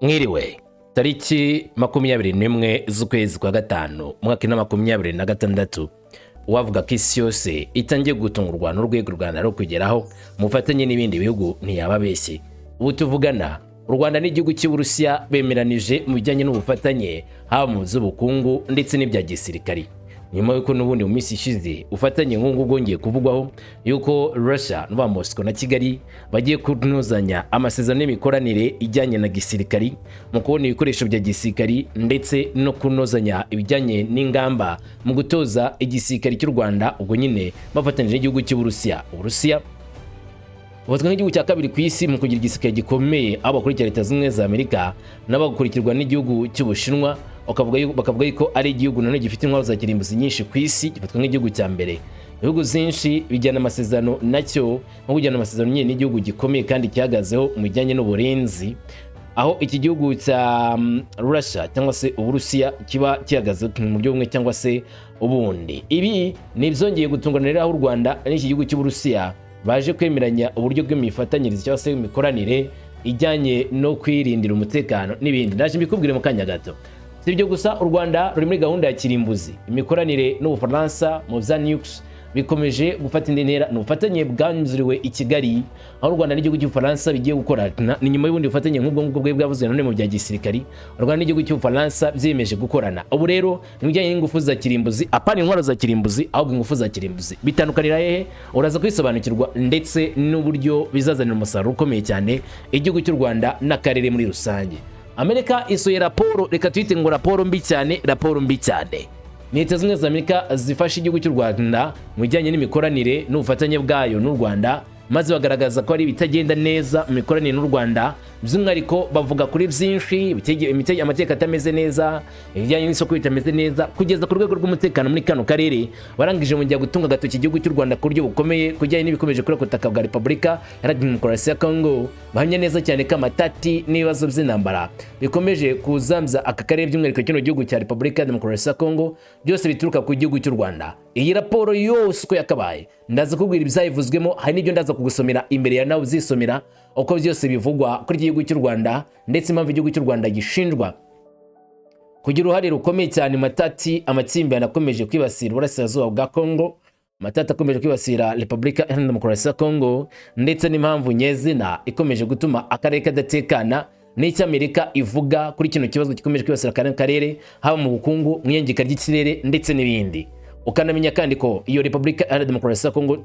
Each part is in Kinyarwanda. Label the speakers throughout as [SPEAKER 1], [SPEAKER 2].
[SPEAKER 1] Mwiriwe. Tariki 21 z'ukwezi kwa gatanu, umwaka na 2026, uwavuga ko isi yose itangiye gutungurwa n'urwego u Rwanda rwo kugeraho mu bufatanye n'ibindi bihugu ntiyaba abeshye. Ubu tuvugana, u Rwanda n'igihugu cy'Uburusiya bemeranije mu bijyanye n'ubufatanye, haba mu by'ubukungu ndetse n'ibya gisirikari, nyuma y'uko n'ubundi mu minsi ishize ubufatanye nk'ubu bwongeye kuvugwaho yuko Russia n'uva Moscow na Kigali bagiye kunozanya amasezerano n'imikoranire ijyanye na gisirikari mu kubona ibikoresho bya gisirikari, ndetse no kunozanya ibijyanye n'ingamba mu gutoza igisirikari cy'u Rwanda, ubwo nyine bafatanyije n'igihugu cy'Uburusiya. Uburusiya bufatwa nk'igihugu cya kabiri ku isi mu kugira igisirikare gikomeye, aho bakurikira Leta Zunze Ubumwe za Amerika n'abakurikirwa n'igihugu cy'Ubushinwa. Bakavuga yuko ari igihugu nanone gifite intwaro za kirimbuzi nyinshi ku isi, gifatwa nk'igihugu cya mbere. Ibihugu byinshi bijyana amasezerano nacyo, nko kujyana amasezerano nyine n'igihugu gikomeye kandi gihagazeho mu bijyanye n'uburinzi, aho iki gihugu cya Russia cyangwa se Uburusiya kiba gihagaze mu buryo bumwe cyangwa se ubundi. Ibi ni ibyongeye gutungana rero, aho u Rwanda n'iki gihugu cy'Uburusiya baje kwemeranya uburyo bw'imifatanyirize cyangwa se imikoranire ijyanye no kwirindira umutekano n'ibindi. Ndaje mbikubwire mu kanya gato. Si ibyo gusa, u Rwanda ruri muri gahunda ya kirimbuzi. Imikoranire n'Ubufaransa mu bya nukes bikomeje gufata indi ntera. Ni ubufatanye bwanzuriwe i Kigali, aho u Rwanda n'igihugu cy'Ubufaransa bigiye gukorana. Ni nyuma y'ubundi bufatanye nk'ubwo ngubwo bwari bwavuzwe nanone mu bya gisirikari, u Rwanda n'igihugu cy'Ubufaransa byiyemeje gukorana. Ubu rero ni ibijyanye n'ingufu za kirimbuzi, apana intwaro za kirimbuzi, ahubwo ingufu za kirimbuzi. Bitandukanira hehe? Uraza kwisobanukirwa, ndetse n'uburyo bizazanira umusaruro ukomeye cyane igihugu cy'u Rwanda n'akarere muri rusange. Amerika isohoye raporo, reka tuyite ngo raporo mbi cyane, raporo mbi cyane. Ni Leta Zunze Ubumwe za Amerika zifasha igihugu cy'u Rwanda mu bijyanye n'imikoranire n'ubufatanye bwayo n'u Rwanda, maze bagaragaza ko hari ibitagenda neza mu mikoranire n'u Rwanda. By'umwihariko bavuga kuri byinshi: amategeko atameze neza, ibijyanye n'isoko bitameze neza, kugeza ku rwego rw'umutekano muri kano karere. Barangije mu gutunga agatoki igihugu cy'u Rwanda ku buryo bukomeye ku bijyanye n'ibikomeje kuri butaka bwa Repubulika Iharanira Demokarasi ya Congo. Bahamya neza cyane ko amatati n'ibibazo by'intambara bikomeje kuzambya aka karere, by'umwihariko kino gihugu cya Repubulika ya Demokarasi ya Congo, byose bituruka ku gihugu cy'u Rwanda. Iyi raporo yose uko yakabaye, ndaza kubwira ibyayivuzwemo. Hari n'ibyo ndaza kugusomera imbere ya nawe uzisomera uko byose bivugwa kuri iki gihugu cy'u Rwanda, ndetse impamvu igihugu cy'u Rwanda gishinjwa kugira uruhare rukomeye cyane mu matati, amakimbirane akomeje kwibasira uburasirazuba bwa Congo, amatati akomeje kwibasira Repubulika Iharanira Demokarasi ya Congo, ndetse n'impamvu nyezina ikomeje gutuma akarere kadatekana, n'icyo Amerika ivuga kuri kino kibazo gikomeje kwibasira aka karere, haba mu bukungu, mu iyangika ry'ikirere ndetse n'ibindi. Ukanamenya kandi ko iyo Repubulika Iharanira Demokarasi ya Congo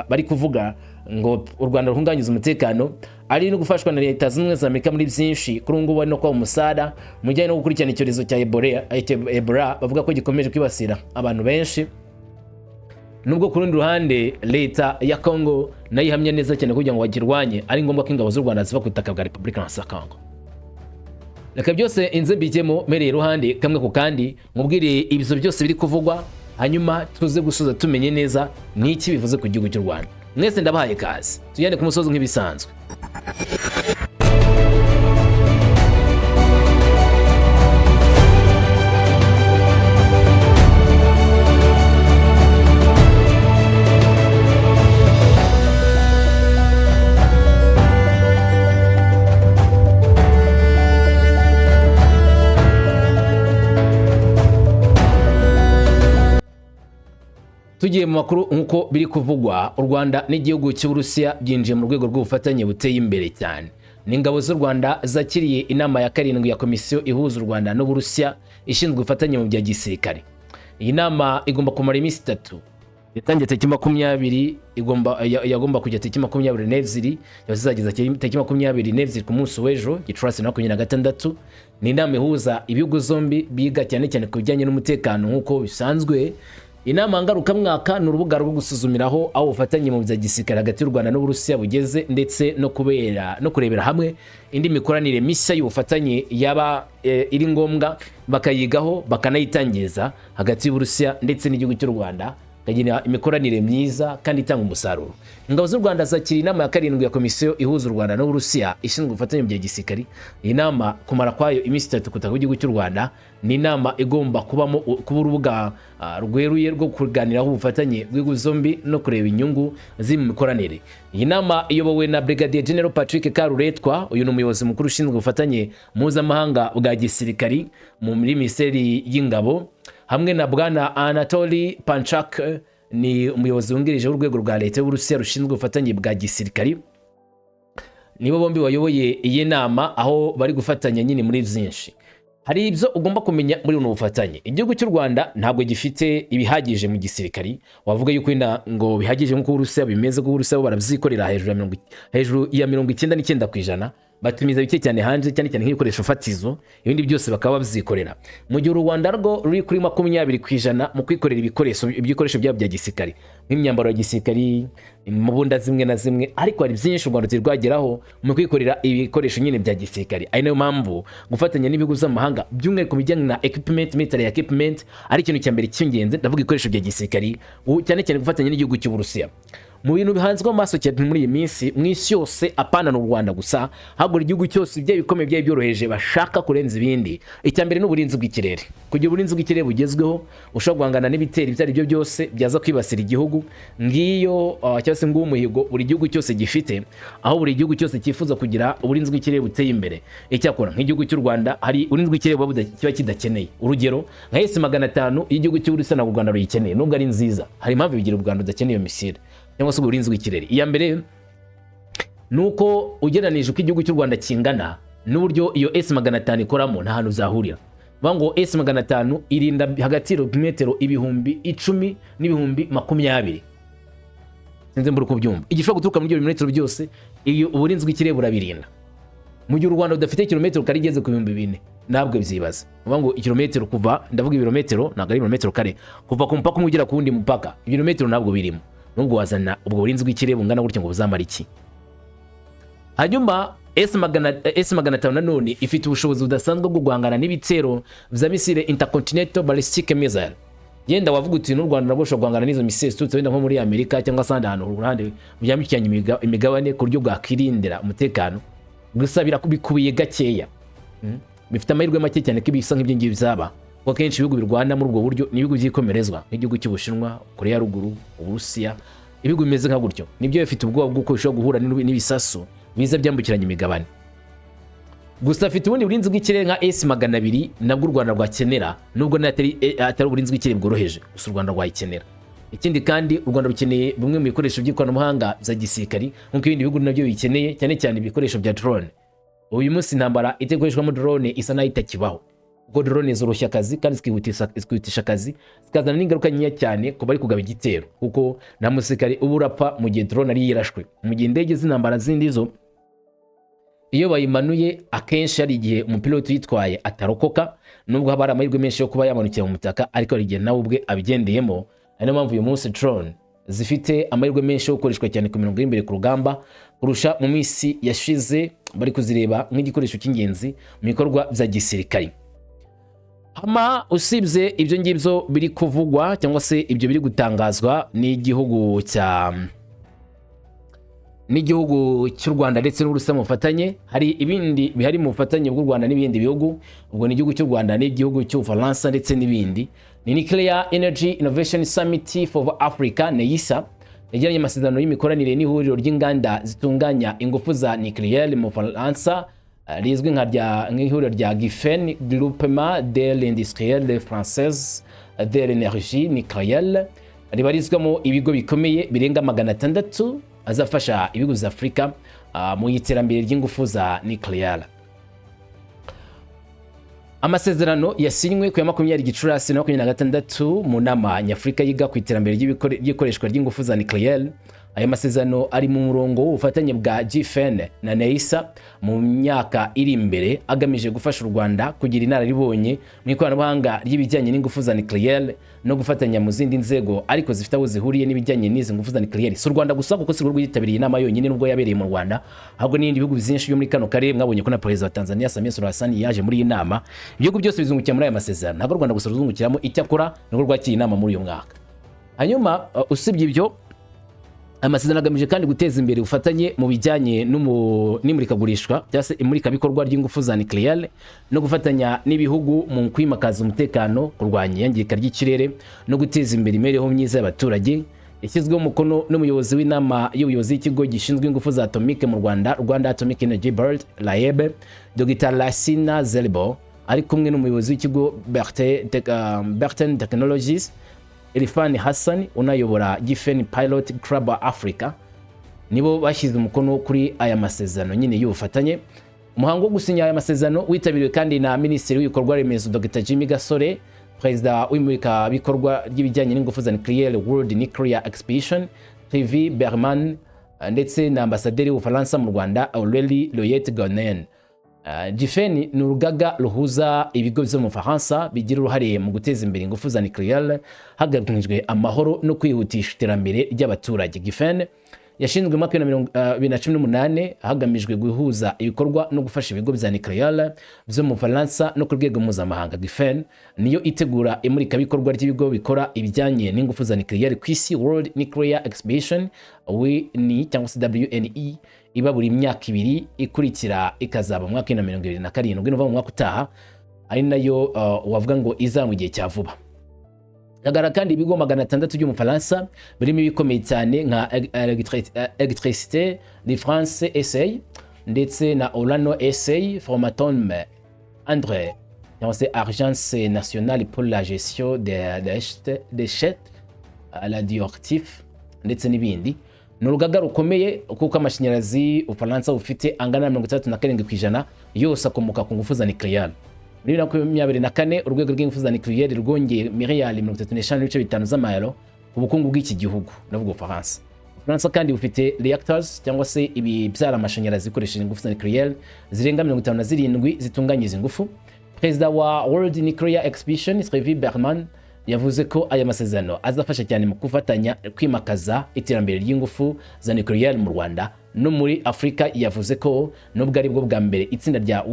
[SPEAKER 1] bari kuvuga ngo u Rwanda ruhunganyiza umutekano, ari no gufashwa na Leta Zunze Ubumwe za Amerika muri byinshi. Kuri ubu ngubu bari no kuba umusada mu bijyanye no gukurikirana icyorezo cya Ebola, bavuga ko gikomeje kwibasira abantu benshi, nubwo ku rundi ruhande leta ya Congo nayo ihamya neza cyane kugira ngo bagirwanye ari ngombwa ko ingabo z'u Rwanda ziva ku butaka bwa Repubulika ya Congo. Reka byose inze mbijyemo mpereye iruhande kamwe ku kandi, nkubwire ibyo byose biri kuvugwa, hanyuma tuze gusoza tumenye neza n'iki bivuze ku gihugu cy'u Rwanda. Mwese ndabahaye kazi, tujyane ku musozi nk'ibisanzwe. Tugiye mu makuru, nk'uko biri kuvugwa, u Rwanda n'igihugu cy'Uburusiya byinjiye mu rwego rw'ubufatanye buteye imbere cyane. Ni ingabo z'u Rwanda zakiriye inama ya karindwi ya komisiyo ihuza u Rwanda n'Uburusiya ishinzwe ubufatanye mu bya gisirikare. Iyi nama igomba kumara iminsi 3. Yatangiye tariki 20, yagomba kujya tariki 22, yazageza tariki 22 ku munsi w'ejo, Gicurasi 26. Ni inama ihuza ibihugu zombi, biga cyane cyane ku bijyanye n'umutekano nk'uko bisanzwe. Inama ngarukamwaka ni urubuga rwo gusuzumiraho aho ubufatanye mu bya gisirikare hagati y'u Rwanda n'Uburusiya bugeze, ndetse no kurebera hamwe indi mikoranire mishya y'ubufatanye yaba iri ngombwa, bakayigaho bakanayitangiza hagati y'Uburusiya ndetse n'igihugu cy'u Rwanda. Ikagira imikoranire myiza kandi itanga umusaruro. Ingabo z'u Rwanda zakiriye inama ya karindwi ya komisiyo ihuza u Rwanda n'Uburusiya ishinzwe ubufatanye mu bya gisirikari. Iyi nama kumara kwayo iminsi 3 ku butaka bw'igihugu cy'u Rwanda ni inama igomba kubamo kuba urubuga rweruye rwo kuganiraho ubufatanye bw'ibihugu zombi no kureba inyungu ziri mu mikoranire. Iyi nama iyobowe na Brigadier General Patrick Karuretwa. Uyu ni umuyobozi mukuru ushinzwe ubufatanye mpuzamahanga bwa gisirikari muri Minisiteri y'Ingabo, hamwe na Bwana Anatoly Panchak, ni umuyobozi wungirije w'urwego rwa leta y'Uburusiya rushinzwe ubufatanye bwa gisirikari. Nibo bombi bayoboye iyi nama, aho bari gufatanya nyine muri byinshi. Hari ibyo ugomba kumenya muri buno bufatanye. Igihugu cy'u Rwanda ntabwo gifite ibihagije mu gisirikari, wavuga yuko wenda ngo bihagije nk'uko Uburusiya bimeze, kuko Uburusiya bo barabyikorera hejuru ya 99%. Batumiza bike cyane hanze, cyane cyane nk'ibikoresho fatizo, ibindi byose bakaba babyikorera, mu gihe u Rwanda rwo ruri kuri 20% mu kwikorera ibikoresho byabo bya gisirikari, nk'imyambaro ya gisirikari, imbunda zimwe na zimwe. Ariko hari byinshi u Rwanda rutari rwageraho mu kwikorera ibikoresho nyine bya gisirikari, ari nayo mpamvu gufatanya n'ibihugu by'amahanga, by'umwihariko mu bijyanye na equipment, military equipment, ari ikintu cya mbere cy'ingenzi. Ndavuga ibikoresho bya gisirikari, cyane cyane gufatanya n'igihugu cy'Uburusiya. Mu bintu bihanzwe amaso cyane muri iyi minsi mu isi yose, apana n'u Rwanda gusa, ahubwo igihugu cyose, byaba bikomeye, byaba byoroheje, bashaka kurenza ibindi, icya mbere ni uburinzi bw'ikirere. Kugira uburinzi bw'ikirere bugezweho ushobora guhangana n'ibitero ibyo ari byo byose byaza kwibasira igihugu, ngiyo cyangwa se nguwo umuhigo buri gihugu cyose gifite, aho buri gihugu cyose cyifuza kugira uburinzi bw'ikirere buteye imbere. Icyakora nk'igihugu cy'u Rwanda hari uburinzi bw'ikirere buba kiba kidakeneye. Urugero nka S 500 y'igihugu cy'Uburusiya ntabwo u Rwanda ruyikeneye, nubwo ari nziza. Hari impamvu bigira u Rwanda rudakeneye iyo misile cyangwa se uburinzi bw'ikirere. Iya mbere ni uko ugereranije uko igihugu cy'u Rwanda kingana n'uburyo iyo S 500 ikoramo, nta hantu zahurira. Bavuga ngo S 500 irinda hagati y'ibirometero 10,000 n'ibihumbi 20,000. Sinzi mbura uko ubyumva. Igishobora guturuka muri ibyo birometero byose, iyo uburinzi bw'ikirere burabirinda, mu gihe u Rwanda rudafite kilometero kare igeze ku 4000. Ntabwo byibaza uvuga ngo ikilometero kuva, ndavuga ibirometero, ntabwo ari ibirometero kare, kuva ku mupaka umwe ugera ku wundi mupaka, ibirometero ntabwo birimo. Nubwo wazana ubwo burinzi bw'ikirere bungana gutya ngo buzamara iki? Hanyuma S 500 nanone ifite ubushobozi budasanzwe bwo guhangana n'ibitero bya misile intercontinental ballistic missile. Yenda wavuga uti n'u Rwanda nabwo rushobora guhangana n'izo misile ziturutse wenda nko muri Amerika cyangwa se ahandi hantu ruhande byambukiranya imigabane ku buryo bwakwirindira umutekano. Gusa bikubiye gakeya. Bifite amahirwe make cyane ko ibisa nk'ibyo ngibyo byaba, kuko akenshi ibihugu birwana muri ubwo buryo ni ibihugu byikomerezwa, nk'igihugu cy'Ubushinwa, Korea ya Ruguru, Uburusiya. Ibihugu bimeze nka gutyo nibyo bifite ubwoba bw'uko bishobora guhura n'ibisasu biza byambukiranya imigabane. Gusa afite ubundi burinzi bw'ikirere nka S 200 nabwo u Rwanda rwakenera, nubwo nayo atari uburinzi bw'ikirere bworoheje, gusa u Rwanda rwayikenera. Ikindi kandi, u Rwanda rukeneye bimwe mu bikoresho by'ikoranabuhanga bya gisirikari nk'uko ibindi bihugu nabyo bikeneye, cyane cyane ibikoresho bya drone. Uyu munsi intambara itakoreshwamo drone isa naho itakibaho, kuko drone zoroshya akazi kandi zikihutisha akazi, zikazana n'ingaruka nkeya cyane ku bari kugaba igitero, kuko nta musirikare uba urapfa mu gihe drone ari yirashwe, mu gihe indege z'intambara zindi zo iyo bayimanuye akenshi hari igihe umupiloti uyitwaye atarokoka, nubwo haba hari amahirwe menshi yo kuba yamanukira mu butaka, ariko hari igihe nawe ubwe abigendeyemo. Ari nayo mpamvu uyu munsi drone zifite amahirwe menshi yo gukoreshwa cyane ku mirongo y'imbere ku rugamba kurusha mu minsi yashize. Bari kuzireba nk'igikoresho cy'ingenzi mu bikorwa bya gisirikare. Hama usibye ibyo ngibyo biri kuvugwa cyangwa se ibyo biri gutangazwa n'igihugu cy'u Rwanda ndetse n'Uburusiya mu bufatanye, hari ibindi bihari mu bufatanye bw'u Rwanda n'ibindi bihugu. Ubwo ni igihugu cy'u Rwanda n'igihugu cy'Ubufaransa ndetse n'ibindi. Ni Nuclear Energy Innovation Summit for Africa, NEISA, yagiranye amasezerano y'imikoranire n'ihuriro ry'inganda zitunganya ingufu za nucléaire mu Bufaransa, rizwi nka rya nk'ihuriro rya GIFEN, Groupement de l'Industrie Française de l'Énergie Nucléaire, ribarizwamo ibigo bikomeye birenga 600 azafasha ibihugu bya Afurika mu iterambere ry'ingufu za nucléaire. Amasezerano yasinywe ku ya 20 Gicurasi na 26 mu nama nyafurika yiga ku iterambere ry'ikoreshwa ry'ingufu za nucléaire. Aya masezerano ari mu murongo w'ubufatanye bwa GIFEN na NEISA mu myaka iri imbere, agamije gufasha u Rwanda kugira inararibonye mu ikoranabuhanga ry'ibijyanye n'ingufu za nucléaire no gufatanya mu zindi nzego ariko zifite aho zihuriye n'ibijyanye n'izi ngufu za nucléaire. Si u Rwanda gusa, kuko si rwo rwitabiriye inama yonyine nubwo yabereye mu Rwanda, ahubwo n'ibindi bihugu byinshi byo muri kano karere. Mwabonye ko na Perezida wa Tanzania Samia Suluhu Hassan yaje muri iyi nama. Ibihugu byose bizungukira muri aya masezerano, ntabwo u Rwanda gusa ruzungukiramo. Icyakora nirwo rwakiriye inama muri uyu mwaka. Hanyuma usibye ibyo, amasezerano agamije kandi guteza imbere ubufatanye mu bijyanye n'imurikagurishwa cyangwa se imurikabikorwa ry'ingufu za nucléaire, no gufatanya n'ibihugu mu kwimakaza umutekano, kurwanya iyangirika ry'ikirere no guteza imbere imibereho myiza y'abaturage. Yashyizweho umukono n'umuyobozi w'inama y'ubuyobozi y'ikigo gishinzwe ingufu za atomike mu Rwanda, Rwanda Atomic Energy Board, RAEB, Dr Lassina Zerbo, ari kumwe n'umuyobozi w'ikigo Bertin Technologies, Irfan Hassan, unayobora Giffen Pilot Club Africa. Nibo bashyize umukono kuri aya masezerano nyine y'ubufatanye. Umuhango wo gusinya aya masezerano witabiriwe kandi na Minisitiri w'ibikorwa remezo, Dr Jimmy Gasore, Perezida w'imurikabikorwa ry'ibijyanye n'ingufu za nucléaire, World Nuclear Exhibition, Sylvie Bermann, ndetse na Ambasaderi w'Ubufaransa mu Rwanda, Aurélie Loyette-Gonin. Giffen ni urugaga ruhuza ibigo byo mu Bufaransa bigira uruhare mu guteza imbere ingufu za nucléaire hagamijwe amahoro no kwihutisha iterambere ry'abaturage. Giffen yashinzwe mu mwaka wa 2018 hagamijwe guhuza ibikorwa no gufasha ibigo bya nucléaire byo mu Bufaransa no ku rwego mpuzamahanga. Giffen niyo itegura imurikabikorwa ry'ibigo bikora ibijyanye n'ingufu za nucléaire ku isi, World Nuclear Exhibition, WNE cyangwa se WNE, iba buri myaka 2 ikurikira, ikazaba mu mwaka wa 2027, ni mu mwaka utaha, ari nayo wavuga ngo izaba mu gihe cya vuba. Hagaragara kandi ibigo 600 byo mu Faransa, birimo ibikomeye cyane nka Electricité de France SA ndetse na Orano SA, Framatome, Andre cyangwa se Agence nationale pour la gestion des déchets radioactifs, ndetse n'ibindi. Ni urugaga rukomeye kuko amashanyarazi Ubufaransa bufite angana na 67% yose akomoka ku ngufu za nucléaire. Muri 2024 urwego rw'ingufu za nucléaire rwongeye miliyari 35.5 z'amayero ku bukungu bw'iki gihugu, ndavuga Ubufaransa. Ubufaransa kandi bufite reactors cyangwa se ibibyara amashanyarazi bikoresheje ingufu za nucléaire zirenga 57 zitunganya izi ngufu. Perezida wa World Nuclear Exhibition, Sylvie Bermann, yavuze ko aya masezerano azafasha cyane mu gufatanya kwimakaza iterambere ry'ingufu za nucléaire mu Rwanda no muri Afurika. Yavuze ko nubwo ari bwo bwa mbere itsinda rya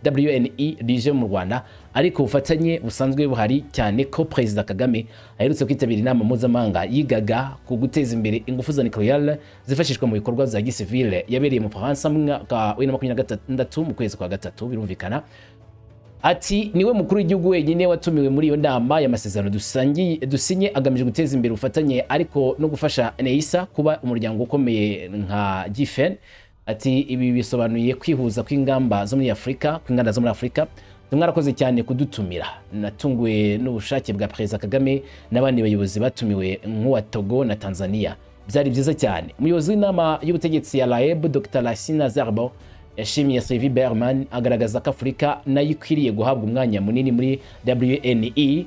[SPEAKER 1] WNE rije mu Rwanda, ariko ubufatanye busanzwe buhari, cyane ko Perezida Kagame aherutse kwitabira inama mpuzamahanga yigaga ku guteza imbere ingufu za nucléaire zifashishwa mu bikorwa bya gisivile, yabereye mu Faransa mu mwaka wa 2026 mu kwezi kwa gatatu. Birumvikana. Ati: "Niwe mukuru w'igihugu wenyine watumiwe muri iyo nama. Y'amasezerano dusinye agamije guteza imbere ubufatanye, ariko no gufasha NEISA kuba umuryango ukomeye nka Giffen." Ati: "Ibi bisobanuye kwihuza kw'ingamba zo muri Afurika, kw'inganda zo muri Afurika. Mwarakoze cyane kudutumira. Natunguwe n'ubushake bwa Perezida Kagame n'abandi bayobozi batumiwe nk'uwa Togo na Tanzania. Byari byiza cyane." Umuyobozi w'inama y'ubutegetsi ya RAEB, Dr Lassina Zerbo, yashimiye Sylvie Bermann, agaragaza ko Afurika nayo ikwiriye guhabwa umwanya munini muri WNE.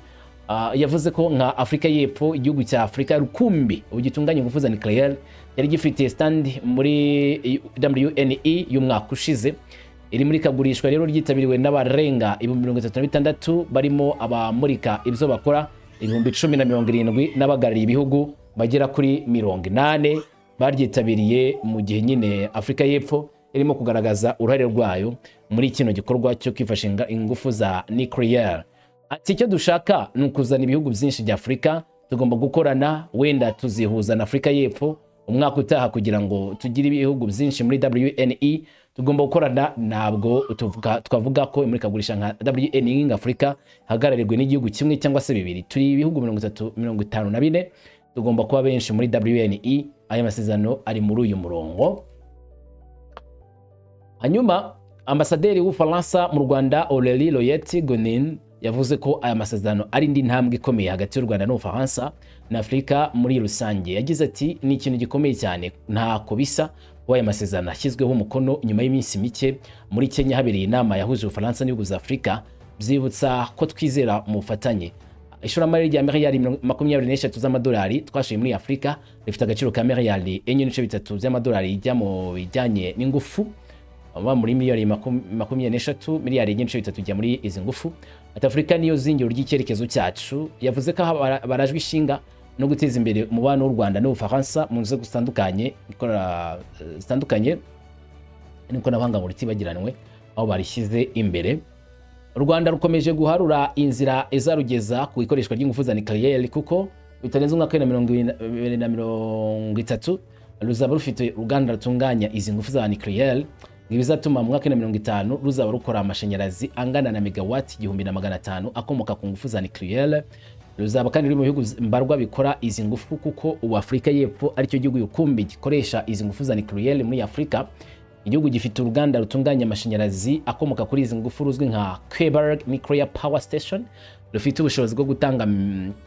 [SPEAKER 1] Yavuze ko nka Afurika y'Epfo, igihugu cya Afurika rukumbi ubu gitunganya ingufu za nucléaire, yari gifite stand muri WNE y'umwaka ushize. Iri murikagurishwa rero ryitabiriwe n'abarenga 36,000, barimo abamurika ibyo bakora 10,070 n'abahagarariye ibihugu bagera kuri 80 baryitabiriye, mu gihe nyine Afurika y'Epfo irimo kugaragaza uruhare rwayo muri kino gikorwa cyo kwifashisha ingufu za nucléaire. Ati: "Icyo dushaka ni ukuzana ibihugu byinshi bya Afurika. Tugomba gukorana, wenda tuzihuza na Afurika y'Epfo umwaka utaha kugira ngo tugire ibihugu byinshi muri WNE. Tugomba gukorana. Ntabwo twavuga ko imurikagurisha nka WNE nka Afurika hagararirwe n'igihugu kimwe cyangwa se bibiri. Turi ibihugu 30, 54, tugomba kuba benshi muri WNE." Aya masezerano ari muri uyu murongo. Hanyuma Ambasaderi w'Ubufaransa mu Rwanda, Aurélie Loyette-Gonin, yavuze ko aya masezerano ari indi ntambwe ikomeye hagati y'u Rwanda n'Ubufaransa na Afurika muri rusange. Yagize ati: "Ni ikintu gikomeye cyane, ntako bisa kuba aya masezerano ashyizweho umukono nyuma y'iminsi mike muri Kenya habereye inama yahuje Ubufaransa n'ibihugu bya Afurika. Byibutsa ko twizera mu bufatanye. Ishoramari rya miliyari 23 z'amadolari twashoye muri Afurika rifite agaciro ka miliyari 4.3 by'amadolari ijya mu bijyanye n'ingufu." Aba muri miliyari 23, miliyari 4.3 ijya muri izi ngufu. Ati: "Afurika niyo zingiro ry'icyerekezo cyacu." Yavuze ko aha barajwe ishinga no guteza imbere umubano w'u Rwanda n'Ubufaransa mu nzego zitandukanye zitandukanye n'ikoranabuhanga ngo ritibagiranwe aho barishyize imbere. U Rwanda rukomeje guharura inzira izarugeza ku ikoreshwa ry'ingufu za nucléaire kuko Bitarenze umwaka wa 2030 ruzaba rufite uruganda rutunganya izi ngufu za nucléaire. Ibi bizatuma mu mwaka wa 50 ruzaba rukora amashanyarazi angana na megawati 1500 akomoka ku ngufu za nucléaire. Ruzaba kandi ruri mu bihugu mbarwa bikora izi ngufu, kuko ubu Afurika y'Epfo aricyo gihugu rukumbi gikoresha izi ngufu za nucléaire muri Afurika. Igihugu gifite uruganda rutunganya amashanyarazi akomoka kuri izi ngufu ruzwi nka Koeberg Nuclear Power Station, rufite ubushobozi bwo gutanga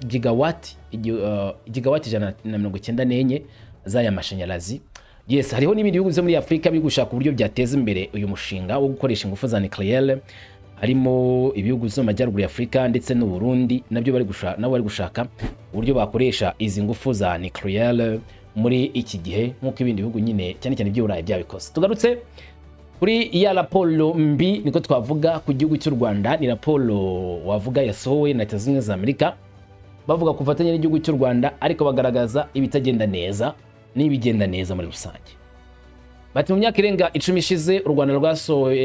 [SPEAKER 1] gigawati 194 z'aya mashanyarazi. Yes, hariho n'ibindi bihugu byo muri Afurika biri gushaka uburyo byateza imbere uyu mushinga wo gukoresha ingufu za nucléaire, harimo ibihugu byo mu majyaruguru ya Afurika ndetse n'u Burundi, nabyo bari gushaka, nabo bari gushaka uburyo bakoresha izi ngufu za nucléaire muri iki gihe, nk'uko ibindi bihugu nyine, cyane cyane iby'Uburayi, byabikoze. Tugarutse kuri ya raporo mbi, niko twavuga, ku gihugu cy'u Rwanda, ni raporo wavuga yasohowe na Leta Zunze Ubumwe za Amerika, bavuga ku bufatanye n'igihugu cy'u Rwanda, ariko bagaragaza ibitagenda neza n'ibigenda neza muri rusange. Bati mu myaka irenga 10 ishize, u Rwanda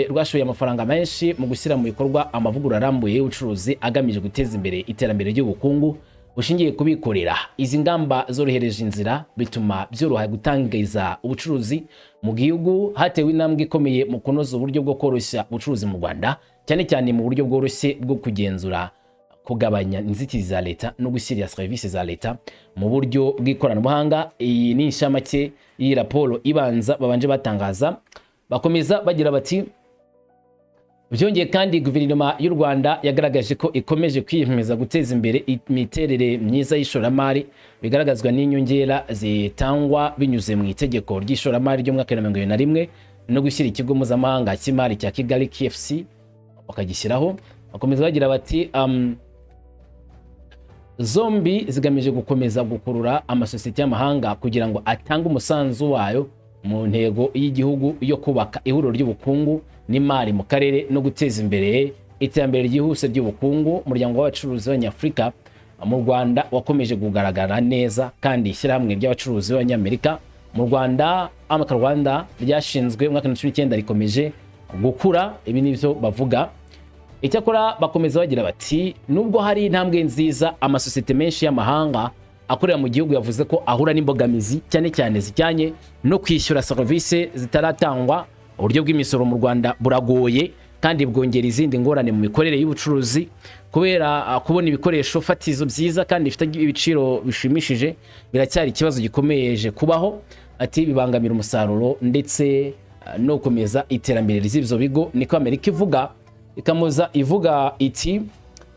[SPEAKER 1] rwashoye amafaranga menshi mu gushyira mu bikorwa amavugurura arambuye y'ubucuruzi agamije guteza imbere iterambere ry'ubukungu bushingiye kubikorera. Izi ngamba zorohereje inzira, bituma byoroha gutangiza ubucuruzi mu gihugu. Hatewe intambwe ikomeye mu kunoza uburyo bwo koroshya ubucuruzi mu Rwanda, cyane cyane mu buryo bworoshye bwo kugenzura, kugabanya inzitizi za leta no gushyira serivisi za leta mu buryo bw'ikoranabuhanga. Iyi ni inshamake y'iyi raporo ibanza babanje batangaza. Bakomeza bagira bati: "Byongeye kandi, guverinoma y'u Rwanda yagaragaje ko ikomeje kwiyemeza guteza imbere imiterere myiza y'ishoramari, bigaragazwa n'inyongera zitangwa binyuze mu itegeko ry'ishoramari ry'umwaka wa 2021 no gushyira ikigo mpuzamahanga cy'imari cya Kigali, KFC, bakagishyiraho." Bakomeza bagira bati: "Zombi zigamije gukomeza gukurura amasosiyete y'amahanga kugira ngo atange umusanzu wayo mu ntego y'igihugu yo kubaka ihuriro ry'ubukungu n'imari mu karere no guteza imbere iterambere ryihuse ry'ubukungu. Umuryango w'abacuruzi b'Abanyafurika mu Rwanda wakomeje kugaragara neza, kandi ishyirahamwe ry'abacuruzi b'Abanyamerika mu Rwanda, AMCA Rwanda, ryashinzwe mu mwaka wa 2019, rikomeje gukura." Ibi nibyo bavuga. Icyakora bakomeza bagira bati: "Nubwo hari intambwe nziza, amasosiyete menshi y'amahanga akorera mu gihugu yavuze ko ahura n'imbogamizi, cyane cyane zijyanye no kwishyura serivisi zitaratangwa. Uburyo bw'imisoro mu Rwanda buragoye kandi bwongera izindi ngorane mu mikorere y'ubucuruzi. Kubera kubona ibikoresho fatizo byiza kandi bifite ibiciro bishimishije biracyari ikibazo gikomeje kubaho." Ati bibangamira umusaruro ndetse no gukomeza iterambere ry'ibyo bigo, niko Amerika ivuga. Ikamuza ivuga iti: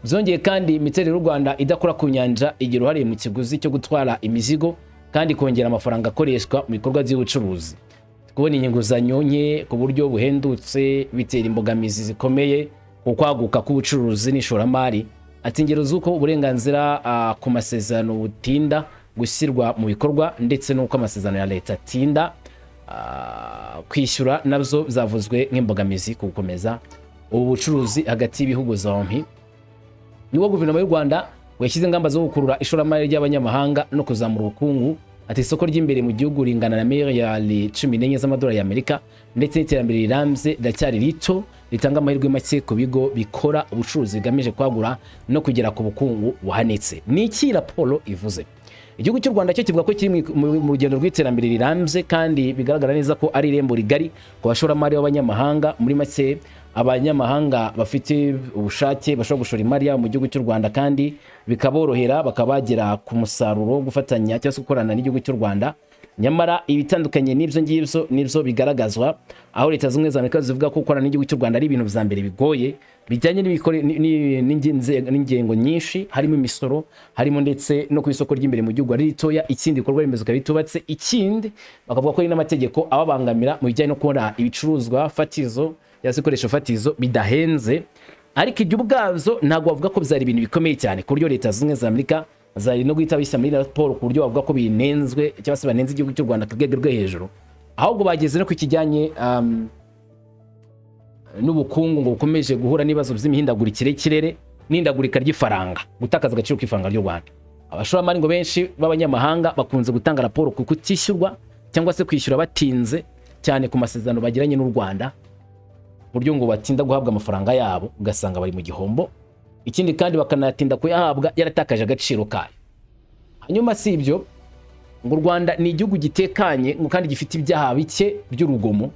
[SPEAKER 1] "Byongeye kandi, imiterere y'u Rwanda idakora ku nyanja igira uruhare mu kiguzi cyo gutwara imizigo kandi kongera amafaranga akoreshwa mu bikorwa by'ubucuruzi. Kubona inguzanyo nke ku buryo buhendutse bitera imbogamizi zikomeye ku kwaguka k'ubucuruzi n'ishoramari." Ati ingero z'uko uburenganzira ku masezerano butinda gushyirwa mu bikorwa ndetse n'uko amasezerano ya leta atinda kwishyura nabyo zavuzwe nk'imbogamizi ku gukomeza ubu bucuruzi hagati y'ibihugu zombi. Nibwo guverinoma y'u Rwanda ngo yashyize ingamba zo gukurura ishoramari ry'abanyamahanga no kuzamura ubukungu. Ati isoko ry'imbere mu gihugu ringana na miliyari 14 z'amadolari y'Amerika, ndetse n'iterambere rirambye riracyari rito, ritanga amahirwe make ku bigo bikora ubucuruzi bigamije kwagura no kugera ku bukungu buhanitse. Ni iki raporo ivuze? Igihugu cy'u Rwanda cyo kivuga ko kiri mu rugendo rw'iterambere rirambye, kandi bigaragara neza ko ari irembo rigari ku bashoramari b'abanyamahanga. Muri make, abanyamahanga bafite ubushake bashobora gushora imari yabo mu gihugu cy'u Rwanda kandi bikaborohera, bakaba bagera ku musaruro wo gufatanya cyangwa se gukorana n'igihugu cy'u Rwanda. Nyamara ibitandukanye n'ibyo ngibyo nibyo bigaragazwa, aho Leta Zunze Ubumwe za Amerika zivuga ko gukorana n'igihugu cy'u Rwanda ari ibintu bya mbere bigoye, bijyanye n'ingengo nyinshi, harimo imisoro, harimo ndetse no ku isoko ry'imbere mu gihugu ari ritoya, ikindi ibikorwa remezo bikaba bitubatse, ikindi bakavuga ko hari n'amategeko ababangamira mu bijyanye no kubona ibicuruzwa fatizo cyangwa se ibikoresho fatizo bidahenze. Ariko ibyo ubwabyo ntabwo bavuga ko byari ibintu bikomeye cyane ku buryo Leta Zunze Ubumwe za Amerika zari no guhita bishyira muri raporo, ku buryo bavuga ko binenzwe cyangwa se banenze igihugu cy'u Rwanda ku rwego rwo hejuru. Ahubwo bageze no ku kijyanye n'ubukungu, ngo bukomeje guhura n'ibibazo by'imihindagurikire y'ikirere n'ihindagurika ry'ifaranga, gutakaza agaciro k'ifaranga ry'u Rwanda. Abashoramari ngo benshi b'abanyamahanga bakunze gutanga raporo ku kutishyurwa cyangwa se kwishyura batinze cyane ku masezerano bagiranye n'u Rwanda, ku buryo ngo batinda guhabwa amafaranga yabo, ugasanga bari mu gihombo. Ikindi kandi bakanatinda kuyahabwa yaratakaje agaciro kayo. Hanyuma Hanyuma si ibyo ngo, u Rwanda ni igihugu gitekanye ngo kandi gifite ibyaha bike by'urugomo.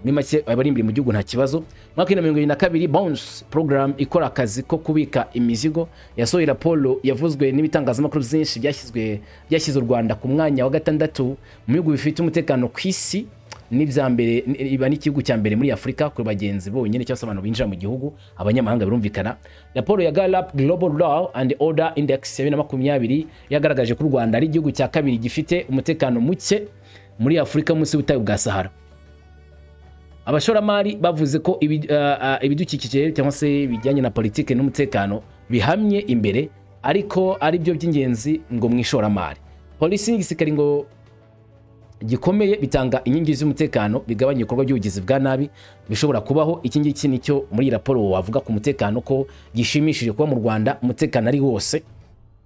[SPEAKER 1] Muri make, abari imbere mu gihugu nta kibazo. Mu mwaka wa 2022, Bounce program ikora akazi ko kubika imizigo yasohoye raporo yavuzwe n'ibitangazamakuru byinshi, byashyize u Rwanda ku mwanya wa gatandatu mu bihugu bifite umutekano ku isi n'ibya mbere, iba n'igihugu cya mbere muri Afurika ku bagenzi bonyine cyangwa se abantu binjira mu gihugu, abanyamahanga birumvikana. Raporo ya Gallup Global Law and Order Index ya 2020 yagaragaje ko u Rwanda ari igihugu cya kabiri gifite umutekano muke muri Afurika munsi y'ubutayu bwa Sahara. Abashoramari bavuze ko ibidukikije cyangwa se ibijyanye na politiki n'umutekano bihamye imbere, ariko ari byo by'ingenzi ngo mu ishoramari. Polisi n'igisirikare ngo gikomeye bitanga inkingi z'umutekano, bigabanya ibikorwa by'ubugizi bwa nabi bishobora kubaho. Iki ngiki nicyo muri iyi raporo wavuga ku mutekano, ko gishimishije kuba mu Rwanda umutekano ari wose.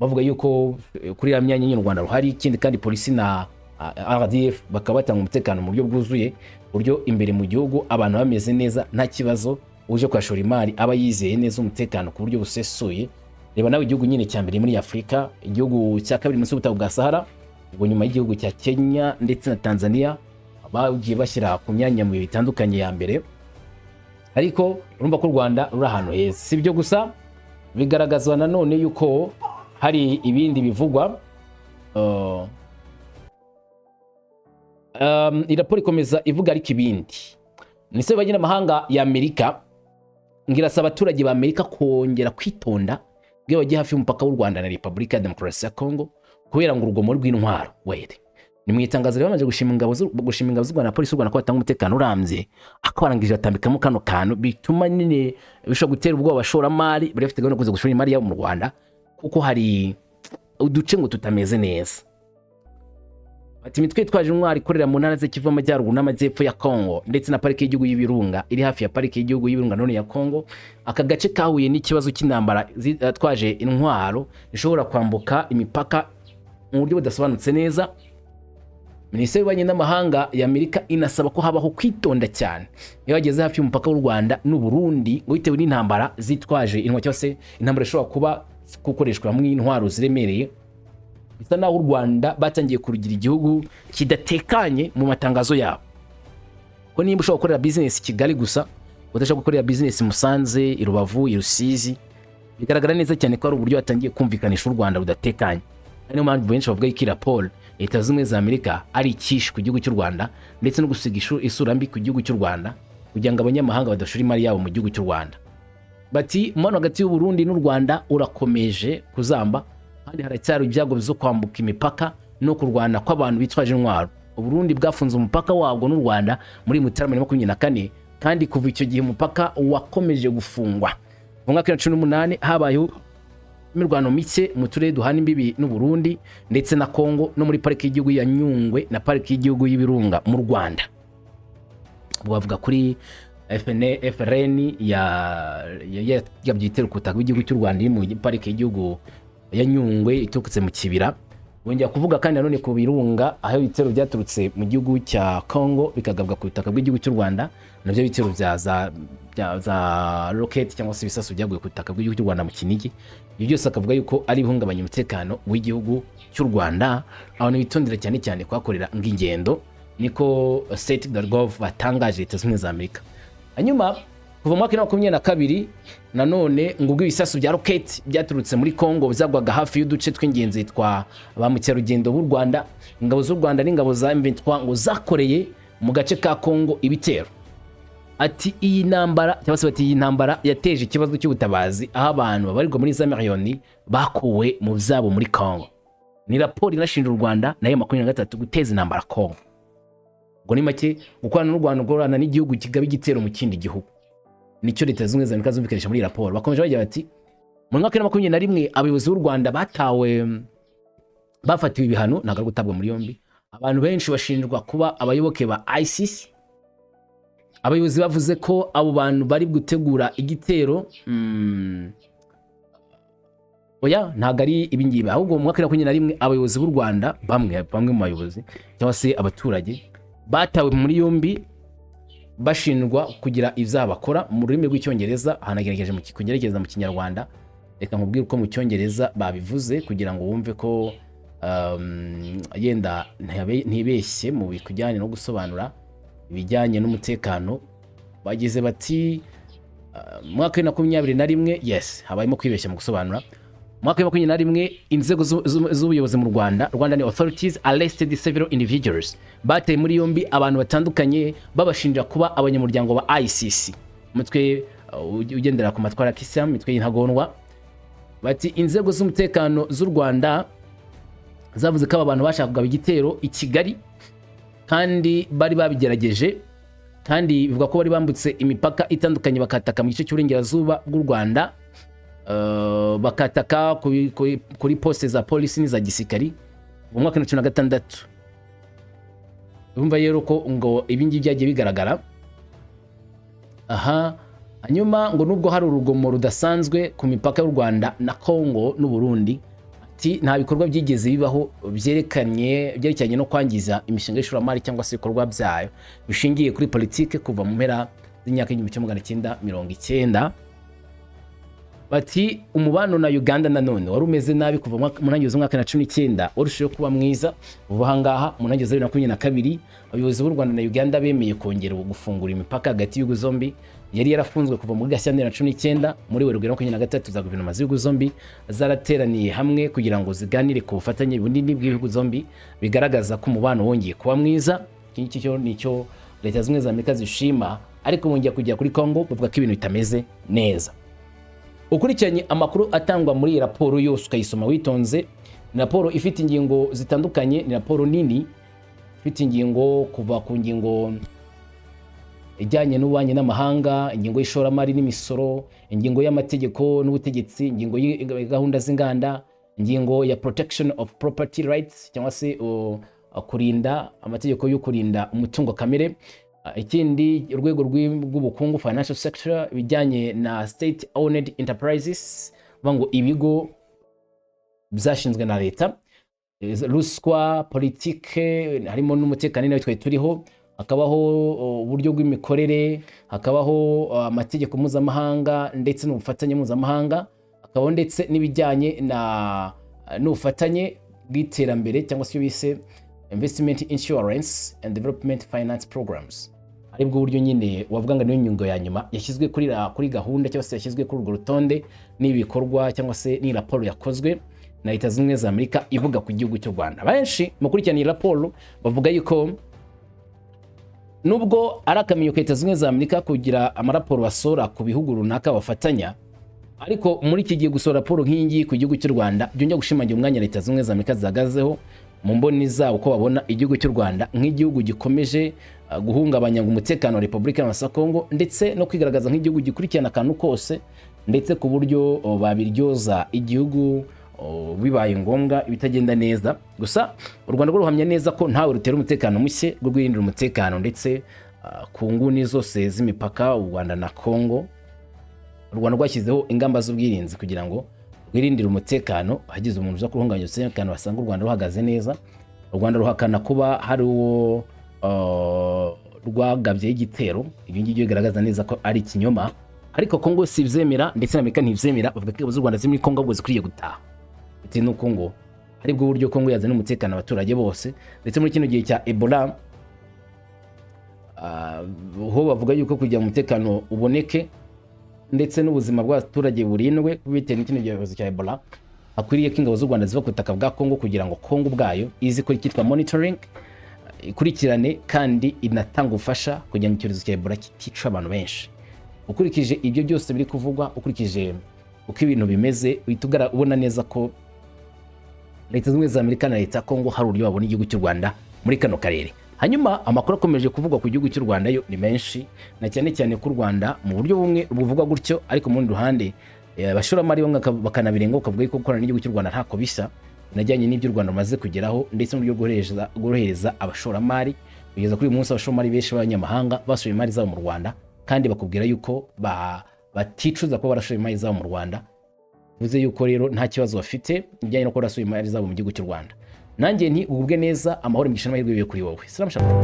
[SPEAKER 1] Bavuga yuko kuri iriya myanya nyine u Rwanda ruhari. Ikindi kandi, polisi na RDF bakaba batanga umutekano mu buryo bwuzuye, buryo imbere mu gihugu abantu bameze neza, nta kibazo. Uje kuhashora imari aba yizeye neza umutekano ku buryo busesuye. Reba nawe, igihugu nyine cya mbere muri Afurika, igihugu cya kabiri munsi y'ubutayu bwa Sahara, ubwo nyuma y'igihugu cya Kenya ndetse na Tanzania bagiye bashyira ku myanya mu bihe bitandukanye ya mbere, ariko urumva ko u Rwanda ruri ahantu heza. Si ibyo gusa, bigaragazwa nanone yuko hari ibindi bivugwa. Iyi raporo ikomeza ivuga ariko ibindi. Minisiteri y'ububanyi n'amahanga ya Amerika ngo irasaba abaturage ba Amerika kongera kwitonda iyo bagiye hafi y'umupaka w'u Rwanda na Repubulika ya Demokarasi ya Kongo, kubera ngo urugomo rw'intwaro. Wait, ni mu itangazo rero babanje gushima ingabo z'u Rwanda na polisi y'u Rwanda ko batanga umutekano urambye, ariko barangije batambikamo kano kantu bituma nyine bishobora gutera ubwoba abashoramari bari bafite gahunda yo kuza gushora imari yabo mu Rwanda, kuko hari uduce ngo tutameze neza. Ati imitwe yitwaje intwaro ikorera mu ntara z'Ikivu Amajyaruguru n'Amajyepfo ya Kongo ndetse na Pariki y'Igihugu y'Ibirunga iri hafi ya Pariki y'Igihugu y'Ibirunga none ya Kongo. Aka gace kahuye n'ikibazo cy'intambara zitwaje intwaro zishobora kwambuka imipaka mu buryo budasobanutse neza. Minisiteri y'Ububanyi n'Amahanga ya Amerika inasaba ko habaho kwitonda cyane iyo bageze hafi y'umupaka w'u Rwanda n'u Burundi, ngo bitewe n'intambara zitwaje intwaro cyangwa se intambara ishobora kuba gukoreshwa hamwe intwaro ziremereye. Bisa naho u Rwanda batangiye kurugira igihugu kidatekanye mu matangazo yabo, ko nimba ushobora gukorera bizinesi i Kigali gusa, udashobora gukorera bizinesi i Musanze, i Rubavu, i Rusizi, bigaragara neza cyane ko ari uburyo batangiye kumvikanisha u Rwanda rudatekanye. Ari niyo mpamvu benshi bavuga ko iyi raporo Leta Zunze Ubumwe za Amerika ari ikishi ku gihugu cy'u Rwanda, ndetse no gusiga isura mbi ku gihugu cy'u Rwanda, kugira ngo abanyamahanga badashora imari yabo mu gihugu cy'u Rwanda. Bati umubano hagati y'u Burundi n'u Rwanda urakomeje kuzamba, kandi haracyari ibyago byo kwambuka imipaka no kurwana kw'abantu bitwaje intwaro. Uburundi bwafunze umupaka wabwo n'u Rwanda muri Mutarama 2024, kandi kuva icyo gihe umupaka wakomeje gufungwa. Mu mwaka wa 2018 habayeho imirwano mike mu turere duhana imbibi n'u Burundi ndetse na Kongo, no muri Pariki y'Igihugu ya Nyungwe na Pariki y'Igihugu y'Ibirunga mu Rwanda. Ubwo bavuga kuri FN, FRN ya yagabye igitero ku butaka bw'igihugu cy'u Rwanda iri mu Pariki y'Igihugu ya Nyungwe iturutse mu kibira. Bongera kuvuga kandi nanone ku birunga, aho ibitero byaturutse mu gihugu cya Congo bikagabwa ku butaka bw'igihugu cy'u Rwanda, nabyo bitero bya za rocket cyangwa se ibisasu byaguye ku butaka bw'igihugu cy'u Rwanda mu Kinigi. Ibyo byose akavuga yuko ari ibihungabanya umutekano w'igihugu cy'u Rwanda, abantu bitondera cyane cyane kuhakorera ng'ingendo. Niko state.gov batangaje, Leta Zunze Ubumwe za Amerika. Hanyuma kuva mu mwaka wa 2022 nanone ngo ubwo ibisasu bya roketi byaturutse muri Congo byagwaga hafi y'uduce tw'ingenzi twa ba mukerarugendo b'u Rwanda, ingabo z'u Rwanda n'ingabo za M23 ngo zakoreye mu gace ka Congo ibitero. Ati iyi ntambara, cyangwa se bati iyi ntambara yateje ikibazo cy'ubutabazi, aho abantu babarirwa muri za miliyoni bakuwe mu byabo muri Congo. Ni raporo inashinja u Rwanda nayo 23 guteza intambara Congo. Ngo ni make, gukorana n'u Rwanda, gukorana n'igihugu kigaba igitero mu kindi gihugu, nicyo Leta Zunze Ubumwe za Amerika zumvikanisha muri iyi raporo. Bakomeje bagira bati mu mwaka wa 21 abayobozi b'u Rwanda batawe, bafatiwe ibihano, ntabwo ari gutabwa muri yombi. Abantu benshi bashinjwa kuba abayoboke ba ISIS. Abayobozi bavuze ko abo bantu bari gutegura igitero. Oya, ntabwo ari ibingibi, ahubwo mu mwaka wa 21 abayobozi b'u Rwanda, bamwe mu bayobozi cyangwa se abaturage batawe muri yombi bashinjwa kugira ibyaha bakora. Mu rurimi rw'Icyongereza, hanagerageje mu kugerageza mu Kinyarwanda. Reka nkubwire uko mu Cyongereza babivuze kugira ngo wumve ko yenda ntibeshye mu bijyanye no gusobanura ibijyanye n'umutekano. Bagize bati mu mwaka wa 2021, yes, habayemo kwibeshya mu gusobanura. Mu mwaka wa 21 inzego z'ubuyobozi mu Rwanda, Rwandan authorities arrested several individuals, bateye muri yombi abantu batandukanye babashinja kuba abanyamuryango ba ICC, umutwe ugendera ku matwara ya kisilamu, imitwe y'intagondwa. Bati inzego z'umutekano z'u Rwanda zavuze ko aba bantu bashaka kugaba igitero i Kigali kandi bari babigerageje, kandi bivuga ko bari bambutse imipaka itandukanye bakataka mu gice cy'uburengerazuba bw'u Rwanda, bakataka kuri poste za polisi n'iza gisirikari mu mwaka wa 2016. Urumva rero ko ngo ibi ngibi byagiye bigaragara aha. Hanyuma ngo nubwo hari urugomo rudasanzwe ku mipaka y'u Rwanda na Congo n'u Burundi, ati nta bikorwa byigeze bibaho byerekanye byerekeranye no kwangiza imishinga y'ishoramari cyangwa se ibikorwa byayo bishingiye kuri politike kuva mu mpera z'imyaka y'1990. Bati umubano na Uganda nanone wari umeze nabi kuva mu ntangiriro z'umwaka na 19, warushijeho kuba mwiza vuba aha ngaha. Mu ntangiriro za 2022 abayobozi b'u Rwanda na Uganda bemeye kongera gufungura imipaka hagati y'ibihugu zombi yari yarafunzwe kuva muri Gashyantare na 19. Muri Werurwe 23 za guverinoma z'ibihugu zombi zarateraniye hamwe kugira ngo ziganire ku bufatanye bunini bw'ibihugu zombi, bigaragaza ko umubano wongeye kuba mwiza. Iki ngiki cyo nicyo Leta Zunze Ubumwe za Amerika zishima, ariko bongera kujya kuri Congo bavuga ko ibintu bitameze neza. Ukurikiranye amakuru atangwa muri iyi raporo yose, ukayisoma witonze, ni raporo ifite ingingo zitandukanye, ni raporo nini ifite ingingo kuva ku ngingo ijyanye n'ububanyi n'amahanga, ingingo y'ishoramari n'imisoro, ingingo y'amategeko n'ubutegetsi, ingingo ya gahunda z'inganda, ingingo ya protection of property rights cyangwa se kurinda amategeko yo kurinda umutungo kamere. Ikindi urwego rw'ubukungu, financial sector, ibijyanye na state owned enterprises, bavuga ngo ibigo byashinzwe na leta, ruswa, politike harimo n'umutekano nawe twari turiho, hakabaho uburyo bw'imikorere, hakabaho amategeko mpuzamahanga ndetse n'ubufatanye mpuzamahanga, hakabaho ndetse n'ibijyanye na n'ubufatanye bw'iterambere cyangwa se icyo bise investment insurance and development finance programs, aribwo buryo nyine wavuga ngo niyo nyungo ya nyuma yashyizwe kuri gahunda cyangwa se yashyizwe kuri urwo rutonde n'ibikorwa cyangwa se ni raporo yakozwe na Leta Zunze Ubumwe za Amerika ivuga ku gihugu cy'u Rwanda. Benshi mu kurikirana iyi raporo bavuga yuko nubwo ari akamenyo ka Leta Zunze Ubumwe za Amerika kugira amaraporo basohora ku bihugu runaka bafatanya, ariko muri iki gihe gusohora raporo nk'iyi ngiyi ku gihugu cy'u Rwanda byongera gushimangira umwanya Leta Zunze Ubumwe za Amerika zihagazeho mu mboni zabo, ko babona igihugu cy'u Rwanda nk'igihugu gikomeje guhungabanya ngo umutekano wa Repubulika ya Kongo, ndetse no kwigaragaza nk'igihugu gikurikirana akantu kose, ndetse ku buryo babiryoza igihugu bibaye ngombwa ibitagenda neza. Gusa u Rwanda rwo ruhamya neza ko ntawe rutera umutekano muke, rwo rwirindira umutekano, ndetse ku nguni zose z'imipaka u Rwanda na Kongo, u Rwanda rwashyizeho ingamba z'ubwirinzi kugira ngo rwirindire umutekano. Hagize umuntu uza kuhungabanya umutekano basanga u Rwanda ruhagaze neza. U Rwanda ruhakana kuba hari uwo rwagabyeho igitero. Ibyo ngibyo bigaragaza neza ko ari ikinyoma, ariko Kongo si ibyemera ndetse na Amerika ntibyemera. Bavuga ko ingabo z'u Rwanda ziri muri Kongo ahubwo zikwiriye gutaha, bitewe n'uko ngo aribwo buryo Kongo yazana umutekano abaturage bose. Ndetse muri kino gihe cya Ebola, ho bavuga yuko kugira ngo umutekano uboneke ndetse n'ubuzima bw'abaturage burindwe bitewe n'ikino cyorezo cya Ebola, hakwiriye ko ingabo z'u Rwanda ziva ku butaka bwa Kongo kugira ngo Kongo ubwayo izi ikora icyitwa monitoring, ikurikirane kandi inatanga ubufasha kugira ngo icyorezo cya Ebola kitica abantu benshi. Ukurikije ibyo byose biri kuvugwa, ukurikije uko ibintu bimeze, uhita ubona neza ko Leta Zunze Ubumwe za Amerika na Leta ya Kongo hari uburyo babona igihugu cy'u Rwanda muri kano karere. Hanyuma amakuru akomeje kuvugwa ku gihugu cy'u Rwanda yo ni menshi, na cyane cyane ko u Rwanda mu buryo bumwe buvugwa gutyo, ariko mu rundi ruhande abashoramari bamwe bakanabirenga, bakavuga ko gukorana n'igihugu cy'u Rwanda ntako bisa, binajyanye n'ibyo u Rwanda rumaze kugeraho ndetse n'uburyo bworohereza abashoramari. Kugeza kuri uyu munsi abashoramari benshi b'abanyamahanga bashoye imari zabo mu Rwanda, kandi bakubwira yuko baticuza kuba barashoye imari zabo mu Rwanda. Bivuze yuko rero nta kibazo bafite bijyanye no kuba barashoye imari zabo mu gihugu cy'u Rwanda. Nanjye nti ugubwe neza, amahoro, imigisha n'amahirwe bibe kuri wowe. Salam shalom.